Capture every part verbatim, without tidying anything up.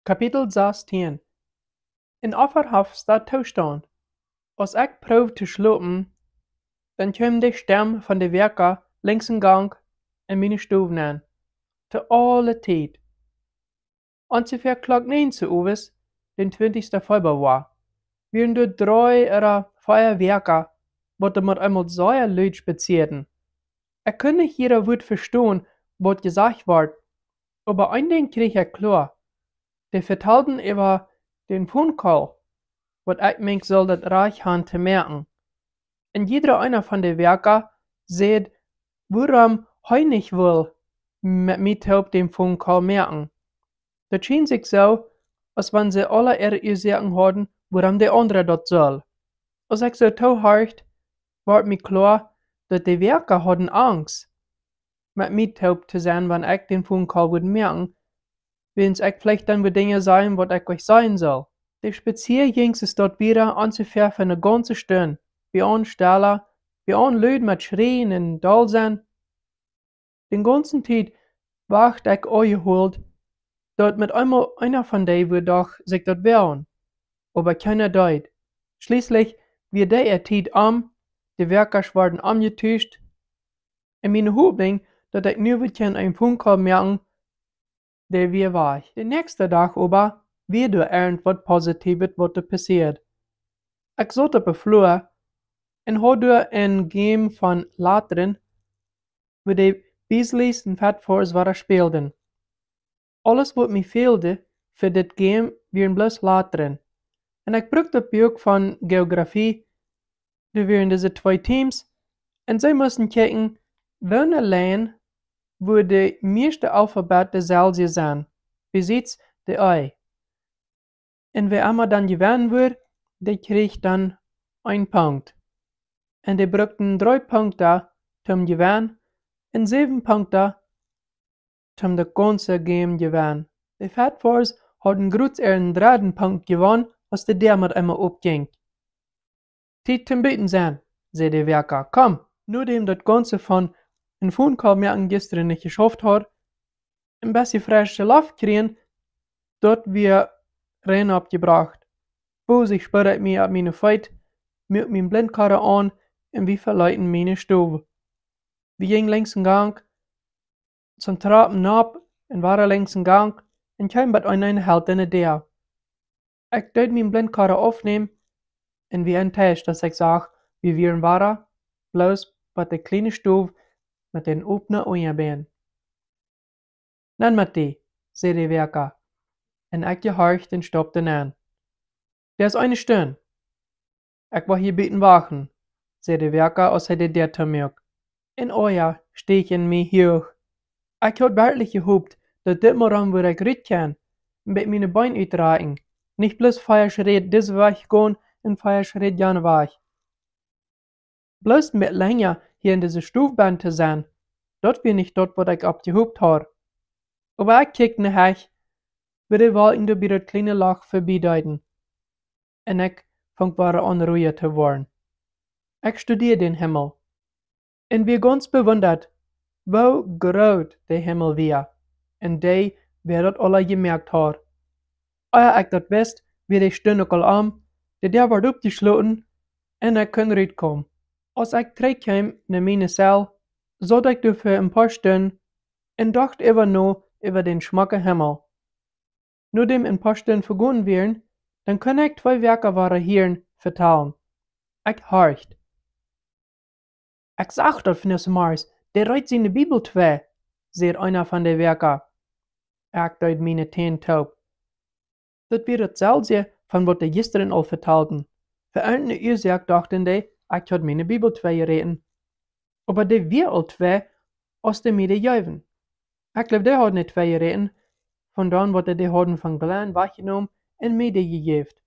Kapitel sastien. En offerhafsta Toostaunt. Aus ekj proowd to schlopen, dan kjeem de Stemm von de Wäakja lenjs em Gank en miene Stow nenn. To aule Tiet. Onjefäa Klock näajen sowes, dän twintichsten Februoa, wieren doa dree ooda vea Wäakja, waut doa met eemol sea lud spazieeden. Ekj kunn nich jieda Wuat vestonen, waut jesajcht wort, oba een Dinkj kjrieech ekj kloa. Dee vetalden äwa dän Phone Call, waut ekj meent sull daut Rajcht han to moaken. Un jiedra eena von de Wäakja säd, wuarom hee nich wull met mie toop dän Phone Call moaken. Daut schient sikj soo, aus wan see aula äare Uasoaken hauden, wuarom de aundra daut sull. Aus ekj soo toohorcht, wort mie kloa, daut de Wäakja hauden Angst, met mie toop to sennen, wan ekj dän Phone Call wudd moaken, wiels ekj veleicht dan wudd Dinja sajen, waut ekj nich sajen sull. De Spazieaunk es daut wieda onjefäa fa eene gaunze Stund, bie ons stella, bie ons lud met schrieen un doll sennen. Dän gaunzen Tiet wacht ekj aunjehoolt, daut met eemol eena von dee wudd doch sikj daut woagen. Oba kjeena deed. Schlieslich wia dee äa Tiet om, de Wäakja worden omjetuscht, un miene Hopninj, daut ekj nu wudd kjennen een Phone Call moaken, dee wia wajch. De näakjsta Dach oba wia doa irjentwaut Positiewet, waut doa passieed. Ekj saut oppe Flua un haud doa een Game von Latren, wua de Beasleys un Fat Fours wieda spälden. Aules, waut mie fäld fa dit Game, wieren bloos Latren. Un ekj brukt daut Buak von Jeografie, doa wieren dise twee Teams, un see musten kjikjen, woone Lien wudd de mieeschte Alphabet deselwje sennen, besiets de E. Un wäa emma dan jewennen wudd, dee kjrieech dan een Punkt. Un dee brukten dree Punkten toom jewennen un säwen Punkten toom daut gaunze Game jewennen. De Fat Fours hauden krakjt äaren dredden Punkt jewonnen, aus de Däa met eemol opjinkj. Tiet toom buten sennen, säd de Wäakja. Komm, nodäm daut gaunze von een Phone Call moaken jistren nich jeschauft haud, een bät fresche Loft kjrieen, daut wia rein oppjebrocht. Bosich spudd ekj mie opp miene Feet, muak mien Blindkoda aun un wie veleeten miene Stow. Wie jinjen lenjs em Gank, toom Trappen nopp un wieda lenjs em Gank un kjeemen bat eene, eene heltene Däa. Ekj deed mien Blindkoda aufnämen un wia enttäuscht, aus ekj sach, wie wieren wieda bloos bat de kjliene Stow met dän openen Unjabeen. Nenn met die, säd de Wäakja, un ekj jehorcht un stapt nenn. Daut es eene Stund. Ekj woa hia buten wachten, säd de Wäakja, aus hee de Däa toomukjt. Een Oaja steach en mie huach. Ekj haud werkjlich jehopt, daut dit Mol wudd ekj rut kjennen, un bie miene Been utrakjen, nich bloos vea Schräd dise Wajch gonen un vea Schräd jane Wajch. Bloos een bät lenja hia en dise Stow bennen to sennen, daut wia nich daut, waut ekj opp jehopt haud. Oba ekj kjikjt no Hecht, woo de Wolkjen doa bie daut kjliene Loch verbie deeden. Un ekj funk wieda aun ruja to woaren. Ekj studieed dän Himmel. Un wia gaunz bewundat, woo groot de Himmel wia, un dee, wäa daut aula jemoakt haud. Ea ekj daut wist, wia de Stund uk aul om, de Däa wort oppjeschloten, un ekj kunn rutkomen. Aus ekj trigjkjeem no miene Zell, saut ekj doa fa een poa Stunden un docht äwa no äwa dän schmocken Himmel. Nodäm een poa Stunden vegonen wieren, dan kunn ekj twee Wäakja wieda hieren vetalen. Ekj horcht. Ekj sach daut von dise Mars, dee reet siene Bibel twei, säd eena von de Wäakja. Ekj deed miene Täne toop. Daut wia daut selwje von waut dee jistren aul vetalden. Fa eene Uasoak dochten dee, ekj haud miene Bibel twei jeräten. Oba dee wia aul twei, aus dee mie dee jeewen. Ekj jleew, dee hauden dee twei jeräten, von dan waut dee hauden von Glenn wajchjenomen un mie dee jejäft.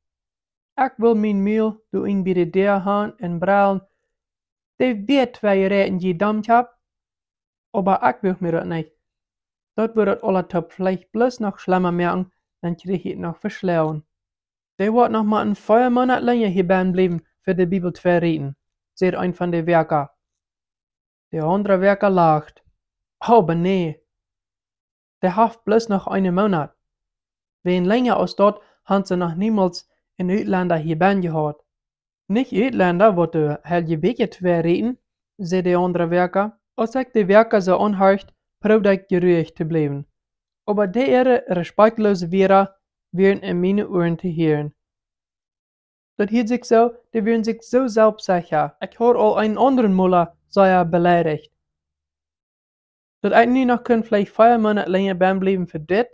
Ekj wull mien Mul doa enbie de Däa han un brellen: Dee wia twei jeräten, jie Domkjap! Oba ekj wull mie daut nich. Daut wudd daut aula toop veleicht bloos noch schlemma moaken, dan kjrieech ekj noch veschloagen. Dee woat noch mau een poa Moonat lenja hia bennen bliewen fa de Bibel twei räten, säd een von de Wäakja. De aundra Wäakja lacht. Oba nä, dee haft bloos noch eenen Moonat. Wäajen lenja aus daut han see noch niemols een Utlenda hia benn jehaut. Nich Utlenda, waut de Heilje Bieekja twei rieten, säd de aundra Wäaka. Aus ekj de Wäaka soo aunhorcht, proowd ekj jeruich to bliewen. Oba dee äare respektloose Wieed wieren en miene Uaren to hieren. Daut hieed sikj soo, dee wieren sikj soo selfstsecha. Ekj haud aul eenen aundren Mol sea beleidicht. Daut ekj nu noch kunn veleicht vea Moonat lenja benn bliewen fa dit?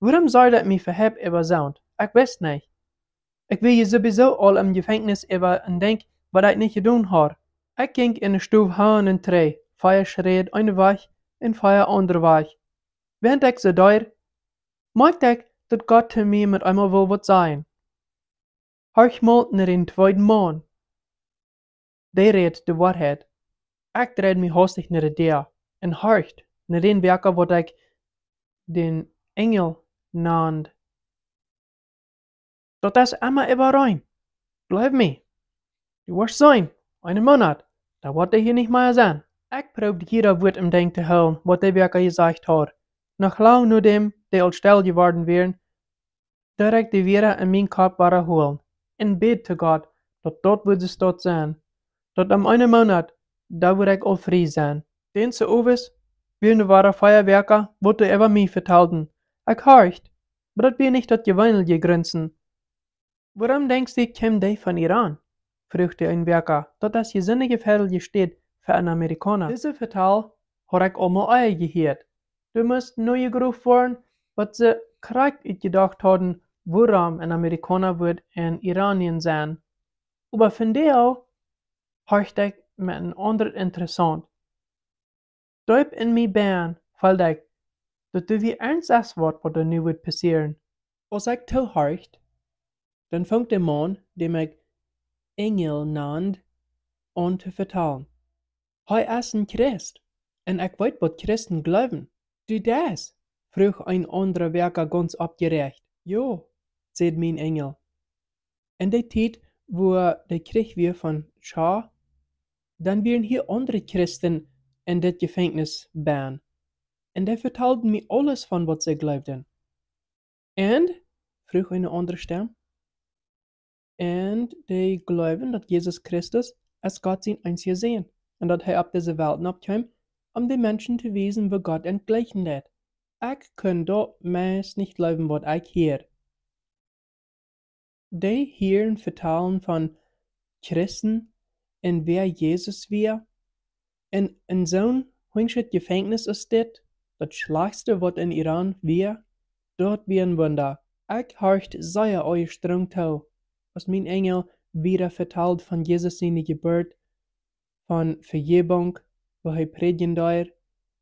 Wuarom sorjd ekj mie fa Hepp äwa soont? Ekj wist nich. Ekj wia je sowieso aul em Jefenkjnis äwa een Dinkj, waut ekj nich jedonen haud. Ekj jinkj enne Stow han un trigj, vea Schräd eene Wajch un vea aundre Wajch. Wäarent ekj soo deed, moakjt ekj, daut Gott to mie met eemol wull waut sajen. Horch mol no dän tweeden Maun. Dee räd de Woarheit. Ekj dreid mie haustich no de Däa un horcht no dän Wäaka, waut ekj dän Enjel nand. Daut es emma äwareen. Jleew mie. Du woascht seenen, eenen Moonat, dan woat dee hia nich mea sennen. Ekj proowd jieda Wuat em Denkj to hoolen, waut de Wäaka jesajcht haud. Noch lang nodäm dee aul stell jeworden wieren, deed ekj de Wieed en mienen Kopp wada hoolen un bäd to Gott, daut daut wudd soo sennen, daut om eenen Moonat, dan wudd ekj aul frie sennen. Dän Owes wieren doa wada vea Wäaka, waut doa äwa mie vetalden. Ekj horcht, oba daut wia nich daut jeweenelje Grunzen. Wuarom denkjst du, kjeem dee von Iran? Fruach de een Wäaka. Daut es je soone jefäadelje Städ fa een Amerikauna. Dise Vetal haud ekj aul mol ea jehieet. Doa must nojegroft woaren, waut see krakjt utjedocht hauden, wuarom een Amerikauna wudd en Iran sennen. Oba vondoag horcht ekj met een aundret Interesse. Deep en mie benn feeld ekj, daut doa wia eent es waut, waut doa nu wudd passieren. Aus ekj toohorcht, dan funk de Maun, däm ekj Enjel nand, aun to vetalen. Hee es een Christ, un ekj weet, waut Christen jleewen. Du deist? Fruach een aundra Wäaka gaunz oppjeräacht. Jo, säd mien Enjel. En dee Tiet, wua de Kjrich wia von Schah, dan wieren hia aundre Christen en dit Jefenkjnis benn. Un dee vetalden mie aules von waut see jleewden. Un? Fruach eene aundre Stemm. Un dee jleewden, daut Jesus Christus es Gott sien eensja Sän un daut hee opp dise Welt nopp kjeem, om de Menschen to wiesen, woo Gott an jlikjen deit. Ekj kunn daut meist nich jleewen, waut ekj hieed. Dee hieren vetalen von Christen un wäa Jesus wia. En, en soon hunjschet Jefenkjnis es dit, daut schlajchtste, waut en Iran wia, daut wia een Wunda. Ekj horcht sea aunjestrunget too, aus mien Enjel wieda vetald von Jesus siene Jeburt, von Vejäwunk, woo hee prädjen deed,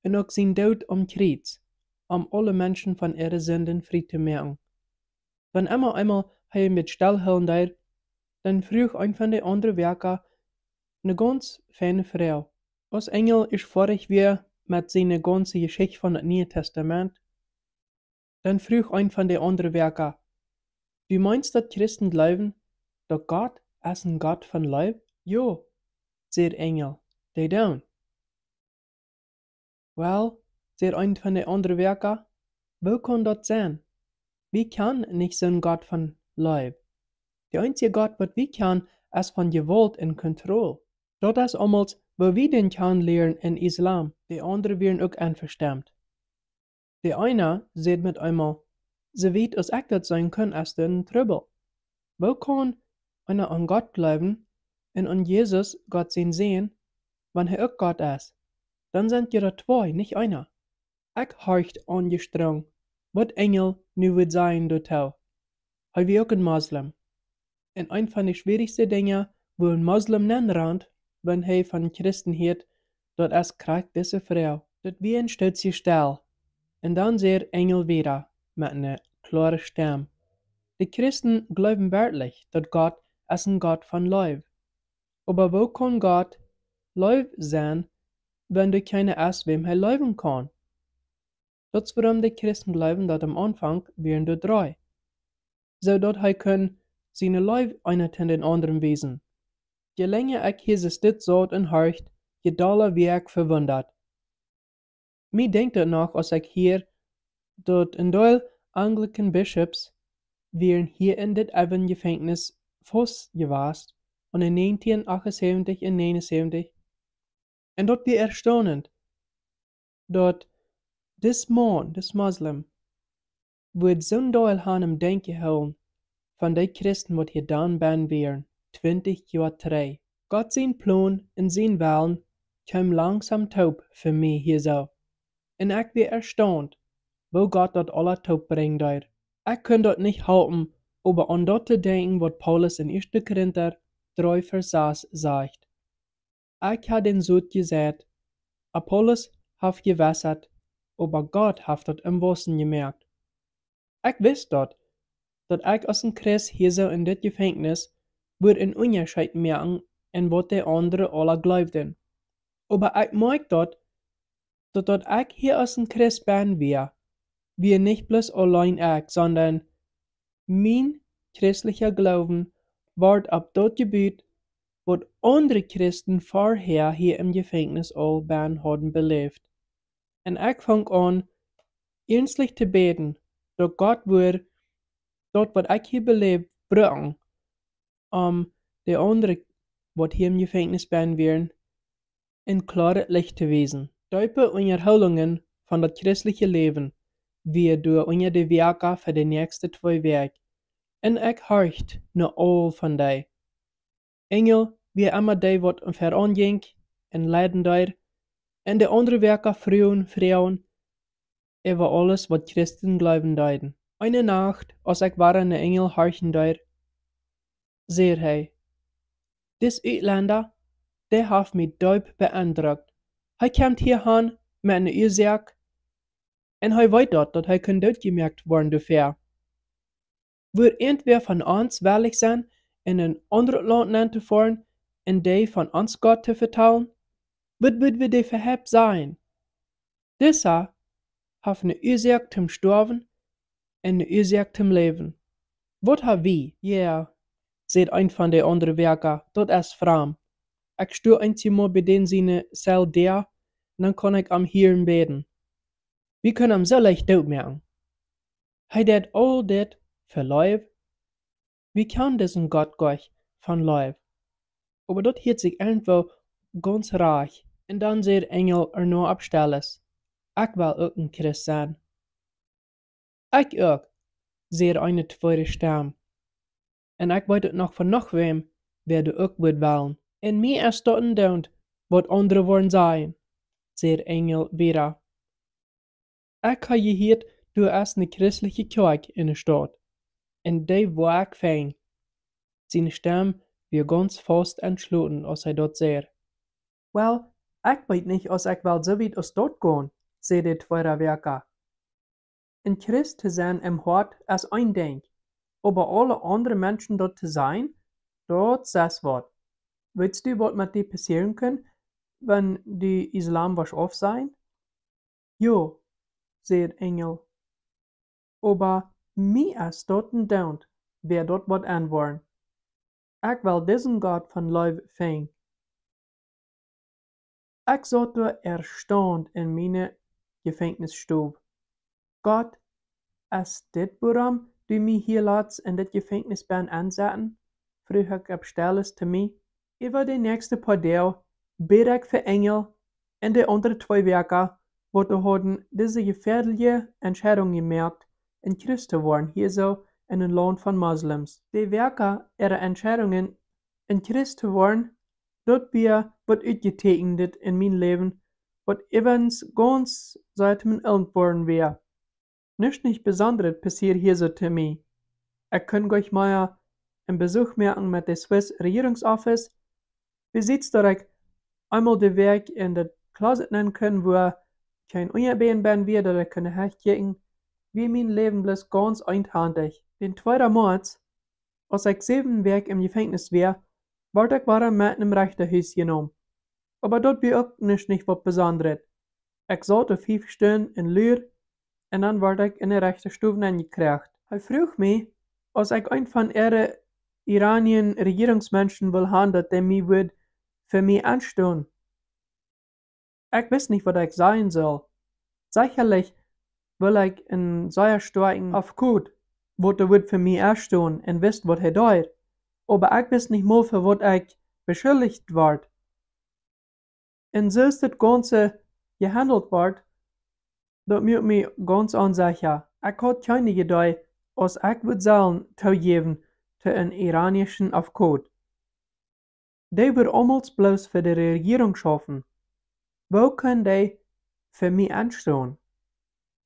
un uk sien Doot aum Kjriez, om aule Menschen von äare Sinden frie to moaken. Wan emma eemol hee met stell hoolen deed, dan fruach een von de aundre Wäaka ne gaunz feine Froag. Aus Enjel ieescht foadich wia met siene gaunze Jeschicht von daut Niee Testament, dan fruach een von de aundre Wäaka: Du meenst, daut Christen jleewen, daut Gott es een Gott von Leew? Jo, säd Enjel, dee doonen. Well, säd een von de aundre Wäaka, woo kaun daut sennen? Wie kjanen nich soon Gott von Leew. De eensje Gott, waut wie kjanen, es von Jewault un Kontroll. Daut es aumols, woo wie dän kjanen lieren en Islam. De aundre wieren uk envestonen. De eena säd met eemol, soo wiet aus ekj daut seenen kunn, es doa een Trubbel. Woo kaun eena aun Gott jleewen un aun Jesus, Gott sien Sän, wan hee uk Gott es? Dan sent jie doa twee, nich eena. Ekj horcht aunjestrungen, waut Enjel nu wudd sajen doatoo. Hee wia uk een Moslem. Un een von de schwierichste Dinja, wua een Moslem nenrant, wan hee von Christen hieet, daut es krakjt dise Froag. Daut wia een Stootje stell. Un dan säd Enjel wieda met eene kloare Stemm: De Christen jleewen werkjlich, daut Gott es een Gott von Leew. Oba woo kaun Gott Leew sennen, wan doa kjeena es, wäm hee leewen kaun? Daut es wuarom de Christen jleewen, daut aum Aunfank wieren doa dree, soo daut hee kunn siene Leew eena to dän aundren wiesen. Je lenja ekj hia soo still saut un horcht, je dolla wia ekj vewundat. Mie denkjt daut noch, aus ekj hieed, daut een Deel Anglican Bishops wieren hia en dit Evans Jefenkjnis faust jewast, un en 1978 un 79. Un daut wia erstaunend, daut dis Maun, dis Moslem, wudd soon Deel han em Denkjen hoolen von dee Christen, waut hia dan benn wieren, twintich Joa trigj. Gott sien Plon un sien Wellen kjeem langsom toop fa mie hia soo. Un ekj wia erstaunt, woo Gott daut aula toop brinjen deed. Ekj kunn daut nich halpen, oba aun daut to denkjen, waut Paulus en 1. Korinta 3 Varsch 6 sajcht: Ekj ha dän Sot jeseit, Apollos haft jewässat, oba Gott haft daut em Wausen jemoakt. Ekj wist daut, daut ekj aus een Christ hia soo en dit Jefenkjnis wudd een Unjascheet moaken en waut de aundre aula jleewden. Oba ekj moakjt daut, daut, daut ekj hia aus een Christ benn wia, wia nich bloos auleen ekj, sonda mien christlicha Gloowen wort opp daut jebut, waut aundre Christen verhäa hia em Jefenkjnis aul benn hauden beläft. Un ekj funk aun, iernstlich to bäden, daut Gott wudd daut, waut ekj hia beläft, brucken, om de aundre, waut hia em Jefenkjnis benn wieren, een kloaret Licht to wiesen. Deepe Unjahoolungen von daut christliche Läwen wia doa unja de Wäakja fa de näakjste twee Wäakj. Un ekj horcht no aul von dee. Injel wia emma dee, waut em Väaraun jinkj un leiden deed, un de aundre Wäakja fruagen Froagen äwa aules, waut Christen jleewen deeden. Eene Nacht, aus ekj wada no Injel horchen deed, säd hee: Dis Utlenda, dee haft mie deep beendrukt. Hee kjemt hia han met eene Uasoak, un hee weet daut, daut hee kunn dootjemoakt woaren doafäa. Wudd irjentwäa von ons wellich sennen, en een aundret Launt nenn to foaren un dee von ons Gott to vetalen? Waut wudd wie dee fa Help sajen? Disa haft eene Uasoak toom stoawen un eene Uasoak toom läwen. Waut ha wie? Jo, säd een von de aundre Wäakja, daut es framd. Ekj sto eenjemol bie dän siene Zell Däa, dan kaun ekj am hieren bäden. Wie kjennen am soo leicht dootmoaken. Hee deit aul dit fa Leew. Wie kjanen disen Gott goanich von Leew. Oba daut hieet sikj irjentwoo gaunz rajcht. Un dan säd Injel ea no opp Stelles: Ekj well uk een Christ sennen. Ekj uk, säd eene tweede Stemm. Un ekj weet uk noch von noch wäm, wäa doa uk wudd wellen. Un mie es daut endoont, waut aundre woaren sajen, säd Injel wieda. Ekj ha jehieet, doa es eene christliche Kjoakj en de Staut. Un dee woa ekj finjen. Siene Stemm wia gaunz faust entschloten, aus hee daut säd. Well, ekj weet nich, aus ekj well soo wiet aus daut gonen, säd de tweede Wäakja. Een Christ to sennen em Hoat es een Dinkj, oba aule aundre Menschen daut to sennen, daut es waut. Weetst du, waut met die passieren kunn, wan du Islam wurscht aufsajen? Jo, säd Injel. Oba mie es daut endoont, wäa daut woat enwoaren. Ekj well disen Gott von Leew finjen. Ekj saut doa erstaunt en miene Jefenkjnisstow. Gott, es dit wuarom du mie hia latst en dit Jefenkjnis benn ensetten? Fruach ekj opp Stelles to mie. Äwa de näakjste poa Doag bäd ekj fa Injel un de aundre twee Wäakja, waut doa hauden dise jefäadelje Entscheidunk jemoakt, een Christ to woaren, hia soo en een Launt von Moslems. De Wäakja äare Entscheidungen, een Christ to woaren, daut wia waut Utjetäkjendet en mien Läwen, waut äwent gaunz siet mien Elend woaren wia. Nuscht nich Besondret passieed hia soo to mie. Ekj kunn goanich mea een Besuch moaken met de Swiss Rejierungsoffice. Besiets daut ekj eemol de Wäakj en daut Closet nenn kunn, wua kjeen Unjabäden benn wia, daut ekj kunn henkjikjen, wia mien Läwen bloos gaunz eentauntich. Dän tweeden Moaz, aus ekj säwen Wäakj em Jefenkjnis wia, wort ekj wada met em Rechta Hus jenomen. Oba daut wia uk nuscht nich waut Besondret. Ekj saut doa fief Stunden un luad, un dan wort ekj en de Rechta Stow nenjekjräajen. Hee fruach mie, aus ekj een von äare Iranian Rejierungsmenschen wull han, daut dee mie wudd fa mie enstonen. Ekj wist nich, waut ekj sajen sull. Sechalich wull ekj een sea stoakjen Afkot, waut doa wudd fa mie enstonen un wist, waut hee deed. Oba ekj wist nich mol, fa waut ekj beschuldicht wort. Un soo aus daut Gaunze jehaundelt wort, daut muak mie gaunz onsecha. Ekj haud kjeene Iedee, aus ekj wudd sellen toojäwen to een iranischen Afkot. Dee wudd aumols bloos fa de Rejierunk schaufen. Woo kunn dee fa mie enstonen?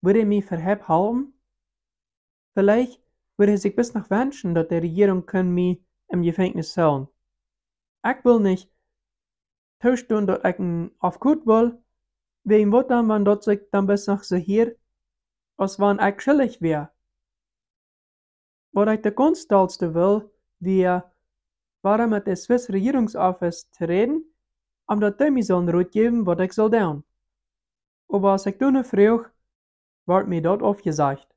Wudd hee mie fa halpen? Veleicht wudd hee sikj bloos noch wenschen, daut de Rejierunk kunn mie em Jefenkjnis hoolen. Ekj wull nich toostonen, daut ekj een Afkot wull, wäajen waut dan, wan daut sikj dan bloos noch soo hieed, aus wan ekj schuldich wia. Waut ekj daut gaunz dollste wull, wia, wia met de Swiss Rejierungsoffice to räden, om daut dee mie sullen Rot jäwen, waut ekj sull doonen. Oba aus ekj doano fruach, wort mie daut aufjesajcht.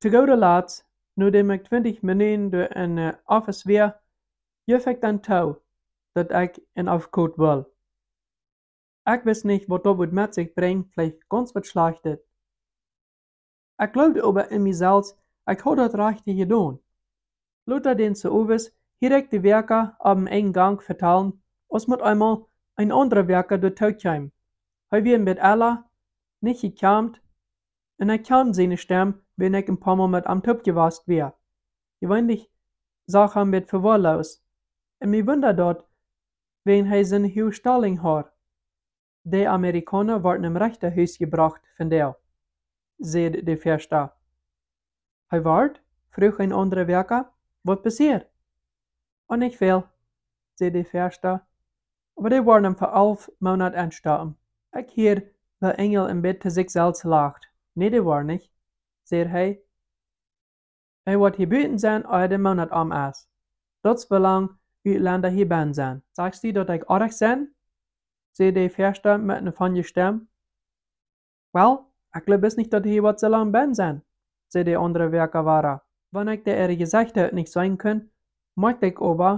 To gooda Latst, nodäm ekj twintich Minuten doa em, äh, Office wia, jeef ekj dan too, daut ekj een Afkot wull. Ekj wist nich, waut daut wudd met sikj brinjen, veleicht gaunz waut Schlajchtet. Ekj jleewd oba en mie selfst, ekj haud daut Rajchte jedonen. Lota dän Owes hieed ekj de Wäakja opp dän Enj vetalen, aus met eemol een aundra Wäakja doatoo kjeem. Hee wia een bät ella, nich jekjemt, un ekj kjand siene Stemm, wiels ekj een poa Mol met am toop jewast wia. Jeweenlich sach ekj am bät vewoarlost. Un mie wundad daut, wiels hee siene huage Stallinj haud. De Amerikauna wort em Rechtahuus jebrocht vondoag, säd de Väaschta. Hee wort? Fruach een aundra Wäakja. Waut passieed? Oh, nich väl, säd de Väaschta. Oba dee woaren am fa alf Moonat enstoppen. Ekj hieed, woo Enjel een bät to sikj selfst lacht. Nä, dee woaren nich, säd hee. Hee woat hia buten sennen, ea de Moonat om es. Daut es woo lang Utlenda hia bennen sent. Sajchst du, daut ekj oajch sie? säd de Väaschta met eene feine Stemm. Well, ekj jleew bloos nich, daut hee woat soo lang bennen sennen, säd de aundra Wäakja wada. Wan ekj dee äare Jesechter nich seenen kunn, moakjt ekj oba,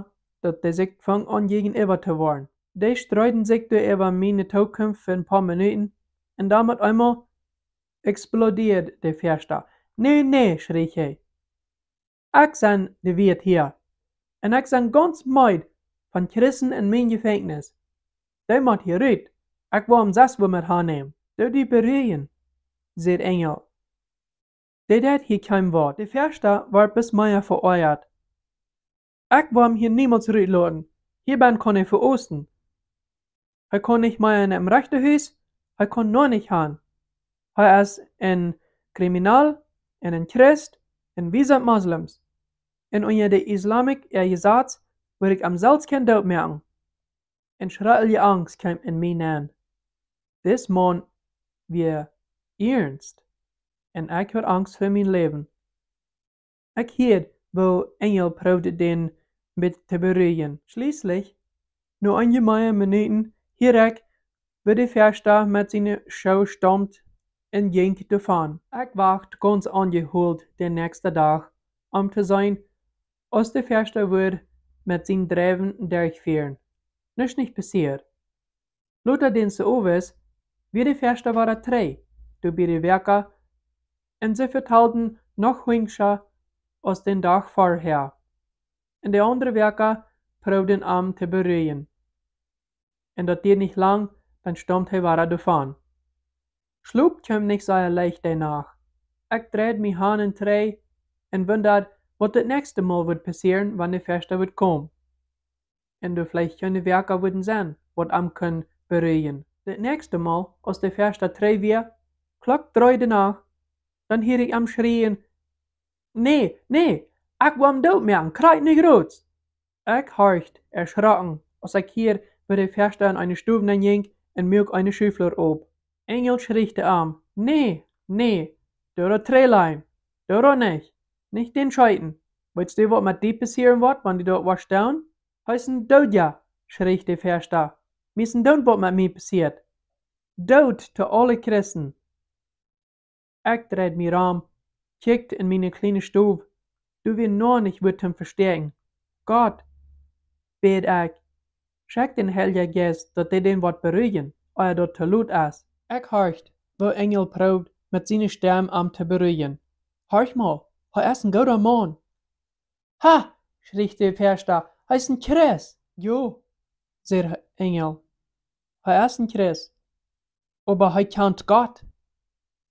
daut dee sikj fungen aun jäajenäwa to woaren. Dee streeden sikj doa äwa miene Tookunft fa een poa Minuten, un dan met eemol explodieed de Väaschta. Nä, nä, schrieech hee. Ekj sie de Wieet hia. Un ekj sie gaunz meed von Christen en mien Jefenkjnis. Dee mott hia rut. Ekj woa am sest wua met han nämen. Doo die beruijen, säd Enjel. Dee deed hia kjeen Wuat. De Väaschta wort bloos mea veoajat. Ekj woa am hia niemols rut loten. Hia bennen kaun hee fa Oosten. Hee kaun nich mea en em Rechtahuus, hee kaun noa nich han. Hee es een Kriminal un een Christ un wie sent Moslems. Un unja de Islamik äa Jesaz wudd ekj am selfst kjennen doot moaken. Een schrakjliche Angst kjeem en mie nenn. Dis Maun wia iernst, un ekj haud Angst fa mien Läwen. Ekj hieed, woo Enjel proowd dän bät to beruijen. Schlieslich, no eenje mea Minuten, hieed ekj, woo de Väaschta met siene Schoo stompt un jinkj doavon. Ekj wacht gaunz aunjehoolt dän näakjsten Dach, om to seenen, aus de Väaschta wudd met sien Dreiwen derchfoaren. Nuscht nich passieed. Lota dän Owes wia de Väaschta wada trigj, doa bie de Wäakja, un see vetalden noch hunjscha aus dän Dach verhäa. Un de aundre Wäakja proowden am to beruijen. Un daut dieed nich lang, dan stompt hee wada doavon. Schlop kjeem nich sea leicht dee Nacht. Ekj dreid mie han un trigj un wundad, waut daut näakjste Mol wudd passieren, wan de Väaschta wudd komen. Un doa veleicht kjeene Wäakja wudden sennen, waut am kunnen beruijen. Daut näakjste Mol, aus de Väaschta trigj wia, Klock dree de Nacht, dan hieed ekj am schrieen: Nä, nä, ekj woa am doot moaken, krakjt nu jrods. Ekj horcht erschrocken, aus ekj hieed, woo de Väaschta en eene Stow nenn jinkj un muak eene Schuflod op. Enjel schrieech to am: Nä, nä, doo daut trigj lajen, doo daut nich, nich dän scheeten. Weetst du, waut met die passieren woat, wan du daut woascht doonen? Hee es een Doodja, schrieech de Väaschta. Mie es een Doot, waut met mie passieet. Doot to aule Christen. Ekj dreid mie rom, kjikjt en miene kjliene Stow, doa wia noch nich waut to vestäakjen. Gott, bäd ekj, schekj dän Heiljen Jeist, daut hee dän woat beruijen, ea daut to lot es. Ekj horcht, woo Enjel proowd, met siene Stemm am to beruhigen. Horch mol, hee es een gooda Maun. Ha, schrie de Väascht, hee es een Christ. Jo, säd de Enjel, hee es een Christ, oba hee kjant Gott.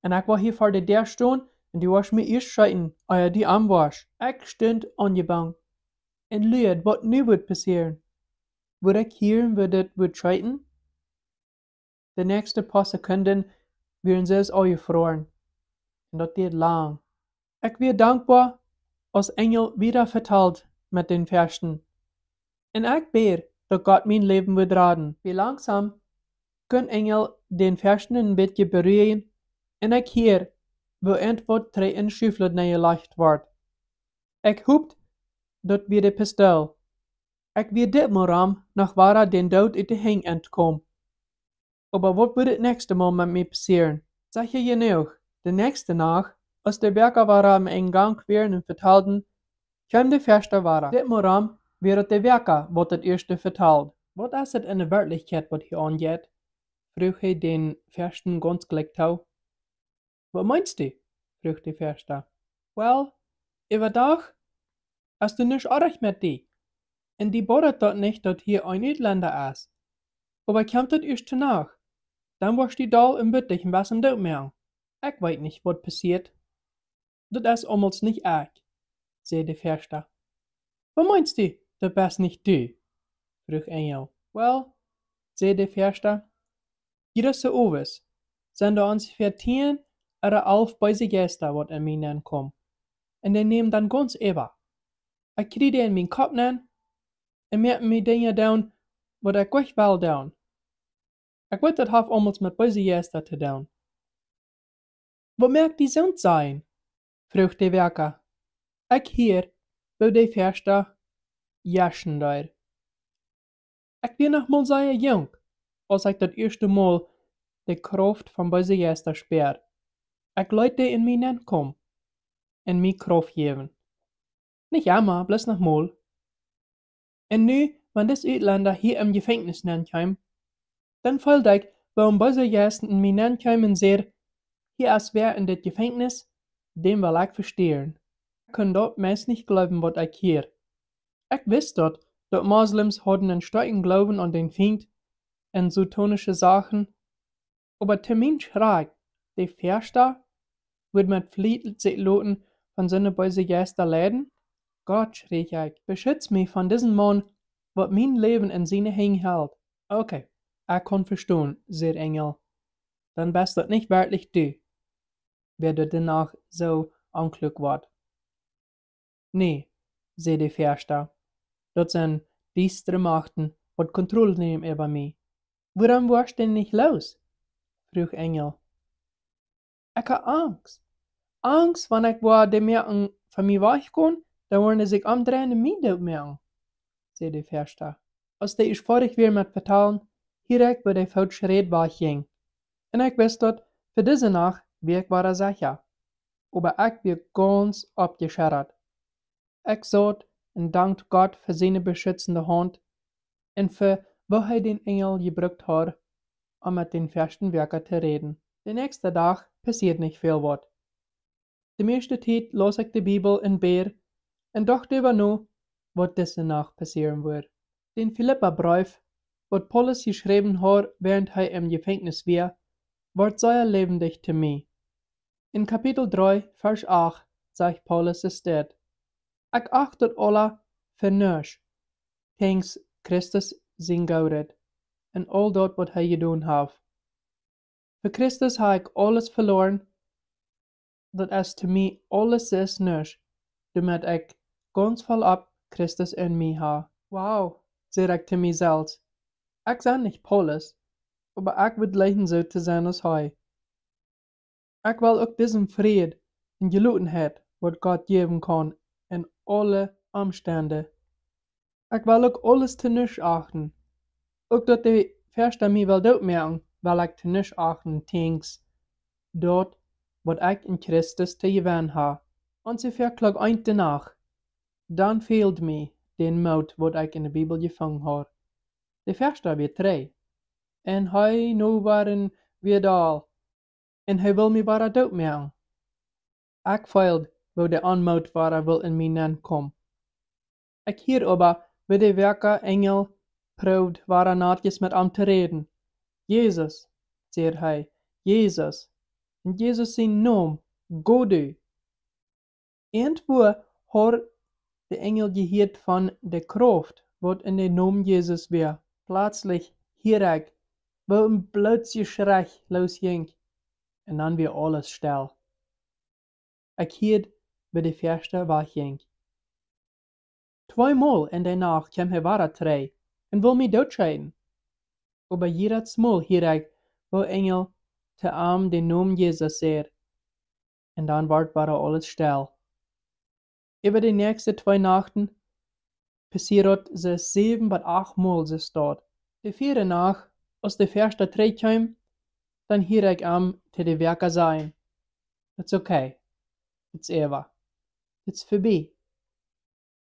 Un ekj woa hia ver de Däa stonen un du woascht mie ieescht scheeten, ea du am woascht. Ekj stunt aunjebungen un luad, waut nu wudd passieren. Wudd ekj hieren, woo dit wudd scheeten? De näakjste poa Sekunden wieren see aunjefroaren. Un daut dieed lang. Ekj wia dankboa, aus Enjel wieda vetald met dän Väascht. Un ekj bäd, daut Gott mien Läwen wudd raden. Wia langsom, kunn Enjel dän Väascht een bät beruhigen, un ekj hieed, woo irjentwaut trigj enne Schufflod nenjelajcht wort. Ekj hopt, daut wia de Pistool. Ekj wia dit Mol rom noch wada dän Doot ut de Henj entkomen. Oba waut wudd daut näakjste Mol met mie passieren? Secha jenuach, de näakjste Nacht, aus de Wäakja wada aum Enj wieren un vetalden, kjeem de Väascht wada. Dit Mol rom wia daut de Wäakja, waut daut ieeschte vetald. Waut es et enne Werkjlichkjeit, waut hia aunjeit? Fruach hee dän Väascht gaunz jlikj too. Waut meenst du? Fruach de Väascht. Well, äwadach es doa nuscht orrajcht met die. Un die bodat daut nich, daut hia een Utlenda es. Oba kjemt daut ieescht to Nacht, dan woascht du doll un buttich un best doot moaken. Ekj weet nich, waut passieet. Daut es aumols nich ekj, säd de Väascht. Waut meenst du, daut best nich du? Fruach Enjel. Well, säd de Väascht, jieda Owes sent doa onjefäa tieen ooda alf beese Jeista, waut en mie nenkomen. Un dee nämen dan gaunz äwa. Ekj kjrie dee en mienen Kopp nen un moaken mie Dinja doonen, waut ekj nich well doonen. Ekj weet, daut haft aumols met beese Jeista to doonen. Waut moakt die soont sajen? Fruach de Wäakja. Ekj hieed, woo de Väascht jeschen deed. Ekj wia noch mau sea junk, aus ekj daut ieeschte Mol de Krauft von beese Jeista spieed. Ekj leet dee en mie nenkomen un mie Krauft jäwen. Nich emma, bloos noch mol. Un nu, wan dis Utlenda hia em Jefenkjnis nenkjeem, dan feeld ekj, woo een beesa Jeist en mie nenkjeem un säd: Hia es wäa en dit Jefenkjnis, däm well ekj vestieren. Ekj kunn daut meist nich jleewen, waut ekj hieed. Ekj wist daut, daut Moslems hauden een stoakjen Gloowen aun dän Fient un sotonische Sachen, oba to mien Schrakj, de Väascht wudd met Fliet sikj loten von soone beese Jeista leiden? Gott, schrie ekj, beschutz mie von disen Maun, waut mien Läwen en siene Henj helt. Okay, ekj kaun vestonen, säd Enjel. Dan best daut nich werkjlich du, wäa doa de Nacht soo onkloak wort. Nä, säd de Väascht, daut sent diestre Machten, waut Kontroll nämen äwa mie. Wuarom woascht du nich loos? Fruach Enjel. Ekj ha Angst. Angst, wan ekj woa dee moaken von mie wajchgonen, dan woaren dee sikj omdreien un mie doot moaken, säd de Väascht. Aus dee ieescht foadich wia met vetalen, hieed ekj, woo de Footschräd wajchjinjen. Un ekj wist daut, fa dise Nacht wia ekj wada secha. Oba ekj wia gaunz oppjescheddat. Ekj saut un dankt Gott fa siene beschutzende Haunt un fa woo hee dän Enjel jebrukt haud, om met dän Väascht wieda to räden. De näakjste Dach passieed nich väl waut. De mieeschte Tiet laus ekj de Bibel un bäd un docht doaräwa no, waut dise Nacht passieren wudd. Dän Filippabreef, waut Paulus jeschräwen haud, wäarent hee em Jefenkjnis wia, wort sea läwendich to mie. En Kapitel dree, Varsch acht, sajcht Paulus es dit: Ekj acht daut aula fa nuscht, jäajen Christus sien Goot un aul daut, waut hee jedonen haft. Fa Christus ha ekj aules veloaren, daut es to mie aules es nuscht, doamet ekj gaunz voll opp Christus en mie ha. Wow, säd ekj to mie selfst, ekj sie nich Paulus, oba ekj wudd jleichen soo to sennen aus hee. Ekj well uk disen Fräd un Jelotenheit, waut Gott jäwen kaun en aule Omstend. Ekj well uk aules to nuscht achten. Uk daut de Väascht mie well doot moaken, well ekj to nuscht achten, jäajen daut, waut ekj en Christus to jewennen ha. Onjefäa Klock eent de Nacht, dan fäld mie dän Moot, waut ekj en de Bibel jefungen haud. De Väascht wia trigj. Un hee nu wieren wada Un hee wull mie wada doot moaken. Ekj feeld, woo de Onmoot wada wull en mie nenkomen. Ekj hieed oba, woo de Wäakaenjel proowd wada natjes met am to räden. Jesus, säd hee, Jesus. En Jesus sien Nomen, go du. Irjentwua haud de Enjel jehieet von de Krauft, waut en de Nomen Jesus wia. Pletslich hieed ekj, woo een Blootjeschrei losjinkj, un dan wia aules stell. Ekj hieed, woo de Fieescht wajchjinkj. Tweemol en de Nacht kjeem hee wada trigj un wull mie dootscheeten. Oba jiedet Mol hieed ekj, woo Enjel to am dän Nomen Jesus säd. Un dan wort wada aules stell. Äwa de näakjste twee Nachten passieed daut soo säwen bat acht Mol soo waut. De vieede Nacht, aus de Fieescht trigj kjeem, dan hieed ekj am to de Wäaka sajen: "It's okay. It's äwa. It's vebie."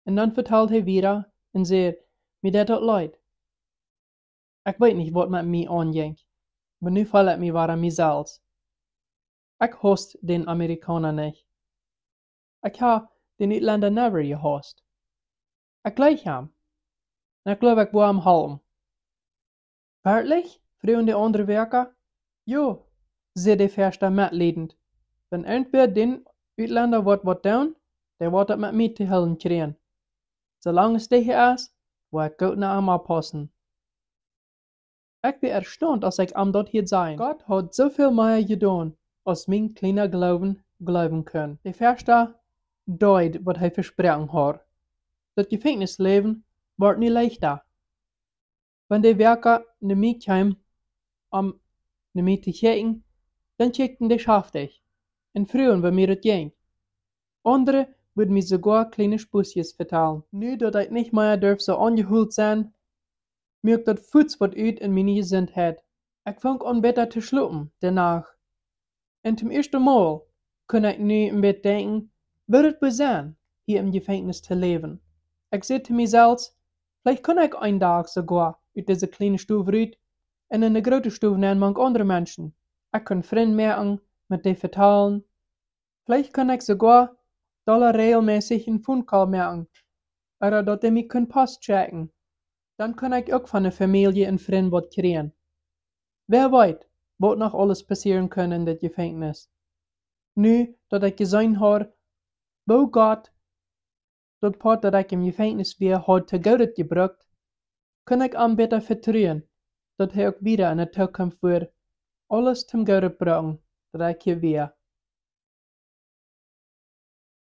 Un dan vetald hee wieda un säd: "Mie deit daut leet. Ekj weet nich, waut met mie aunjinkj, oba nu feel ekj mie wada mie selfst. Ekj hauss dän Amerikauna nich. Ekj ha dän Utlenda never jehausst. Ekj jleich am. Un ekj jleew, ekj woa am halpen." "Werkjlich?" fruagen de aundre Wäaka. "Jo," säd de Fieescht metliedent. "Wan irjentwäa dän Utlenda woat waut doonen, dee woat daut met mie to hoolen kjrieen. Soo lang aus dee hia es, woa ekj goot no am oppaussen." Ekj wia erstaunt, aus ekj am daut hieed sajen. Gott haud soo väl mea jedonen, aus mien kjliena Gloowen jleewen kunn. De Fieescht deed, waut hee vesproaken haud. Daut Jefenkjnisläwen wort nu leichta. Wan de Wäaka no mie kjeemen, om no mie to kjikjen, dan kjikjten dee schaftich un fruagen, woo mie daut jinkj. Aundre wudden mie soogoa kjliene Spuskjes vetalen. Nu daut ekj nich mea durf soo aunjehoolen sennen, muak daut fuaz waut ut en miene Jesuntheit. Ekj funk aun bäta to schlopen de Nacht. Un toom ieeschten Mol kunn ekj nu een bät denkjen, woo daut wudd sennen, hia em Jefenkjnis to läwen. Ekj säd to mie selfst: "Veleicht kaun ekj een Dach soogoa ut dise kjliene Stow rut un en de groote Stow nenn mank aundre Menschen. Ekj kaun Frind moaken, met dee vetalen. Veleicht kaun ekj soogoa dolla rejelmässich een Phone Call moaken, ooda daut dee mie kaun Post schekjen. Dan kaun ekj uk von de Famielje un Frind waut kjrieen." Wäa weet, waut noch aules passieren kunn en daut Jefenkjnis. Nu daut ekj jeseenen haud, woo Gott daut Poat, daut ekj em Jefenkjnis wia, haud to Goodet jebrukt, kunn ekj am bäta vetruen, daut hee uk wieda en de Tookunft wudd aules toom Gooden bruken, daut ekj hia wia.